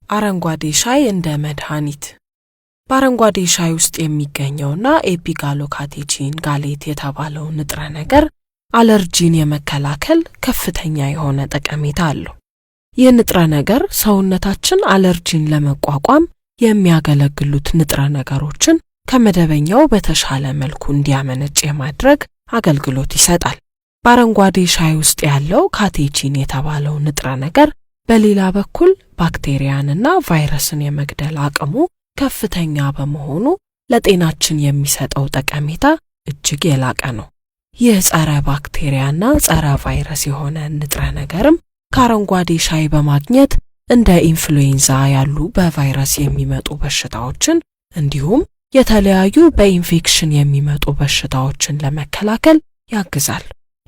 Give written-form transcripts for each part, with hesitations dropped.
አረንጓዴ ሻይ እንደ መድኃኒት። በአረንጓዴ ሻይ ውስጥ የሚገኘውና epigallocatechin gallate የተባለው ንጥረ ነገር አለርጂን የመከላከል ከፍተኛ የሆነ ጠቀሜታ አለው። ይህ ንጥረ ነገር ሰውነታችን አለርጂን ለመቋቋም የሚያገለግሉት ንጥረ ነገሮችን ከመደበኛው በተሻለ መልኩ እንዲያመነጭ የማድረግ አገልግሎት ይሰጣል። በአረንጓዴ ሻይ ውስጥ ያለው catechin የተባለው ንጥረ ነገር በሌላ በኩል ባክቴሪያንና ቫይረስን የመግደል አቅሙ ከፍተኛ በመሆኑ ለጤናችን የሚሰጠው ጠቀሜታ እጅግ የላቀ ነው። ይህ ጸረ ባክቴሪያና ጸረ ቫይረስ የሆነ ንጥረ ነገርም ከአረንጓዴ ሻይ በማግኘት እንደ ኢንፍሉዌንዛ ያሉ በቫይረስ የሚመጡ በሽታዎችን እንዲሁም የተለያዩ በኢንፌክሽን የሚመጡ በሽታዎችን ለመከላከል ያግዛል።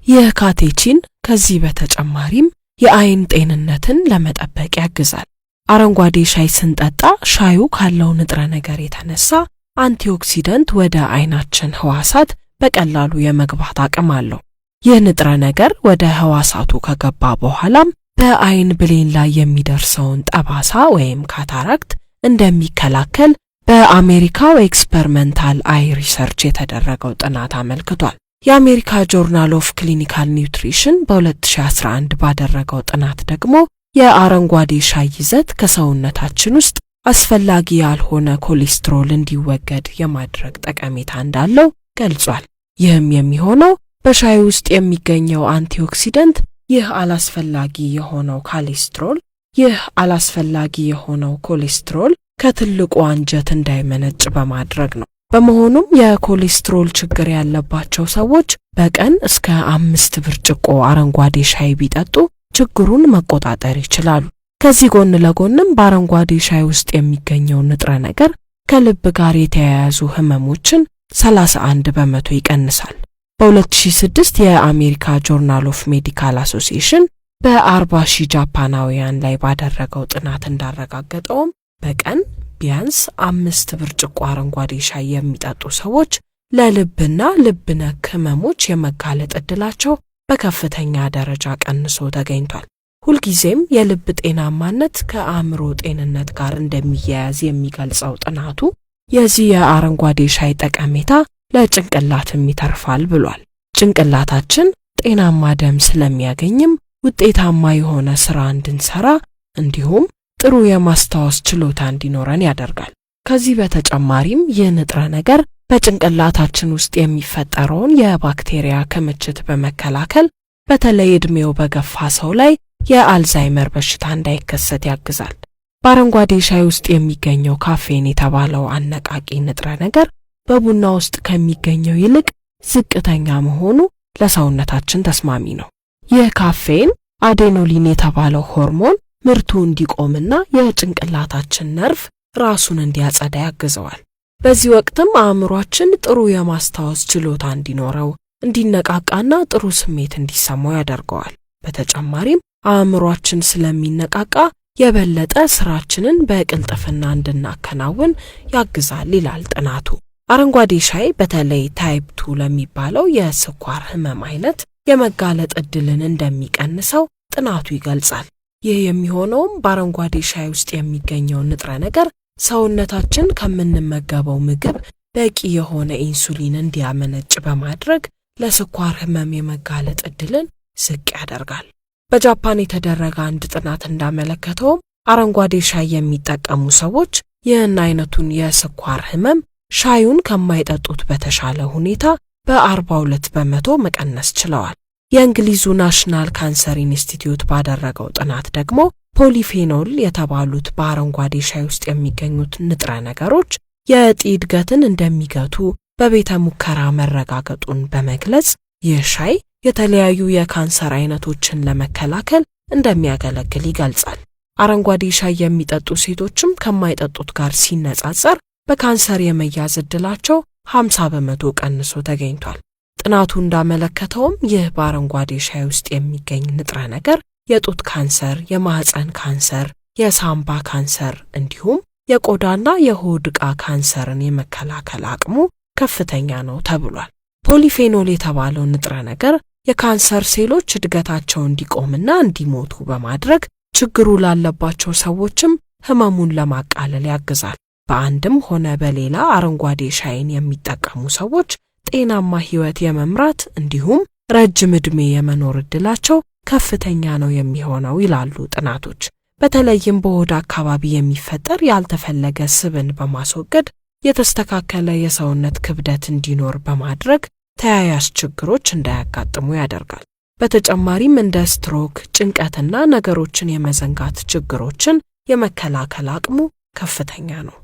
ይህ catechin ከዚህ በተጨማሪም የአይን ጤንነትን ለመጠበቅ ያግዛል። አረንጓዴ ሻይ ስንጠጣ ሻዩ ካለው ንጥረ ነገር የተነሳ antioxidant ወደ አይናችን ህዋሳት በቀላሉ የመግባት አቅም አለው። ይህ ንጥረ ነገር ወደ ህዋሳቱ ከገባ በኋላም በአይን ብሌን ላይ የሚደርሰውን ጠባሳ ወይም cataract እንደሚከላከል በአሜሪካው Experimental Eye Research የተደረገው ጥናት አመልክቷል። የአሜሪካ Journal of Clinical Nutrition በ2011 ባደረገው ጥናት ደግሞ የአረንጓዴ ሻይ ይዘት ከሰውነታችን ውስጥ አስፈላጊ ያልሆነ ኮሌስትሮል እንዲወገድ የማድረግ ጠቀሜታ እንዳለው ገልጿል። ይህም የሚሆነው በሻይ ውስጥ የሚገኘው antioxidant ይህ አላስፈላጊ የሆነው ኮሌስትሮል ከትልቁ አንጀት እንዳይመነጭ በማድረግ ነው። በመሆኑም የኮሌስትሮል ችግር ያለባቸው ሰዎች በቀን እስከ 5 ብርጭቆ አረንጓዴ ሻይ ቢጠጡ ችግሩን መቆጣጠር ይችላሉ። ከዚህ ጎን ለጎንም በአረንጓዴ ሻይ ውስጥ የሚገኘው ንጥረ ነገር ከልብ ጋር የተያያዙ ህመሞችን 31% ይቀንሳል። በ2006 የአሜሪካ Journal of Medical Association በ40 ሺህ ጃፓናውያን ላይ ባደረገው ጥናት እንዳረጋገጠውም በቀን ቢያንስ 5 ብርጭቆ አረንጓዴ ሻይ የሚጠጡ ሰዎች ለልብና ልብ ነክ ህመሞች የመጋለጥ ዕድላቸው በከፍተኛ ደረጃ ቀንሶ ተገኝቷል። ሁልጊዜም የልብ ጤናማነት ከአእምሮ ጤንነት ጋር እንደሚያያዝ የሚገልጸው ጥናቱ የዚህ የአረንጓዴ ሻይ ጠቀሜታ ለጭንቅላትም ይተርፋል ብሏል። ጭንቅላታችን ጤናማ ደም ስለሚያገኝም ውጤታማ የሆነ ስራ እንድንሰራ እንዲሁም ጥሩ የማስታወስ ችሎታ እንዲኖረን ያደርጋል። ከዚህ በተጨማሪም ይህ ንጥረ ነገር በጭንቅላታችን ውስጥ የሚፈጠረውን የባክቴሪያ ክምችት በመከላከል በተለይ ዕድሜው በገፋ ሰው ላይ የአልዛይመር በሽታ እንዳይከሰት ያግዛል። በአረንጓዴ ሻይ ውስጥ የሚገኘው ካፌን የተባለው አነቃቂ ንጥረ ነገር በቡና ውስጥ ከሚገኘው ይልቅ ዝቅተኛ መሆኑ ለሰውነታችን ተስማሚ ነው። ይህ ካፌን adrenaline የተባለው ሆርሞን ምርቱ እንዲቆምና የጭንቅላታችን ነርቭ ራሱን እንዲያጸዳ ያግዘዋል። በዚህ ወቅትም አእምሯችን ጥሩ የማስታወስ ችሎታ እንዲኖረው፣ እንዲነቃቃና ጥሩ ስሜት እንዲሰማው ያደርገዋል። በተጨማሪም አእምሯችን ስለሚነቃቃ የበለጠ ስራችንን በቅልጥፍና እንድናከናውን ያግዛል ይላል ጥናቱ። አረንጓዴ ሻይ በተለይ type 2 ለሚባለው የስኳር ህመም አይነት የመጋለጥ ዕድልን እንደሚቀንሰው ጥናቱ ይገልጻል። ይህ የሚሆነውም በአረንጓዴ ሻይ ውስጥ የሚገኘው ንጥረ ነገር ሰውነታችን ከምንመገበው ምግብ በቂ የሆነ ኢንሱሊን እንዲያመነጭ በማድረግ ለስኳር ህመም የመጋለጥ ዕድልን ዝቅ ያደርጋል። በጃፓን የተደረገ አንድ ጥናት እንዳመለከተውም አረንጓዴ ሻይ የሚጠቀሙ ሰዎች ይህን አይነቱን የስኳር ህመም ሻዩን ከማይጠጡት በተሻለ ሁኔታ በ42% መቀነስ ችለዋል። የእንግሊዙ National Cancer Institute ባደረገው ጥናት ደግሞ polyphenol የተባሉት በአረንጓዴ ሻይ ውስጥ የሚገኙት ንጥረ ነገሮች የእጢ እድገትን እንደሚገቱ በቤተ ሙከራ መረጋገጡን በመግለጽ ይህ ሻይ የተለያዩ የካንሰር አይነቶችን ለመከላከል እንደሚያገለግል ይገልጻል። አረንጓዴ ሻይ የሚጠጡ ሴቶችም ከማይጠጡት ጋር ሲነጻጸር በካንሰር የመያዝ ዕድላቸው 50% ቀንሶ ተገኝቷል። ጥናቱ እንዳመለከተውም ይህ በአረንጓዴ ሻይ ውስጥ የሚገኝ ንጥረ ነገር የጡት ካንሰር፣ የማህፀን ካንሰር፣ የሳምባ ካንሰር እንዲሁም የቆዳና የሆድ ዕቃ ካንሰርን የመከላከል አቅሙ ከፍተኛ ነው ተብሏል። polyphenol የተባለው ንጥረ ነገር የካንሰር ሴሎች እድገታቸው እንዲቆምና እንዲሞቱ በማድረግ ችግሩ ላለባቸው ሰዎችም ህመሙን ለማቃለል ያግዛል። በአንድም ሆነ በሌላ አረንጓዴ ሻይን የሚጠቀሙ ሰዎች ጤናማ ህይወት የመምራት እንዲሁም ረጅም ዕድሜ የመኖር ዕድላቸው ከፍተኛ ነው የሚሆነው ይላሉ ጥናቶች። በተለይም በሆድ አካባቢ የሚፈጠር ያልተፈለገ ስብን በማስወገድ የተስተካከለ የሰውነት ክብደት እንዲኖር በማድረግ ተያያዥ ችግሮች እንዳያጋጥሙ ያደርጋል። በተጨማሪም እንደ ስትሮክ፣ ጭንቀትና ነገሮችን የመዘንጋት ችግሮችን የመከላከል አቅሙ ከፍተኛ ነው።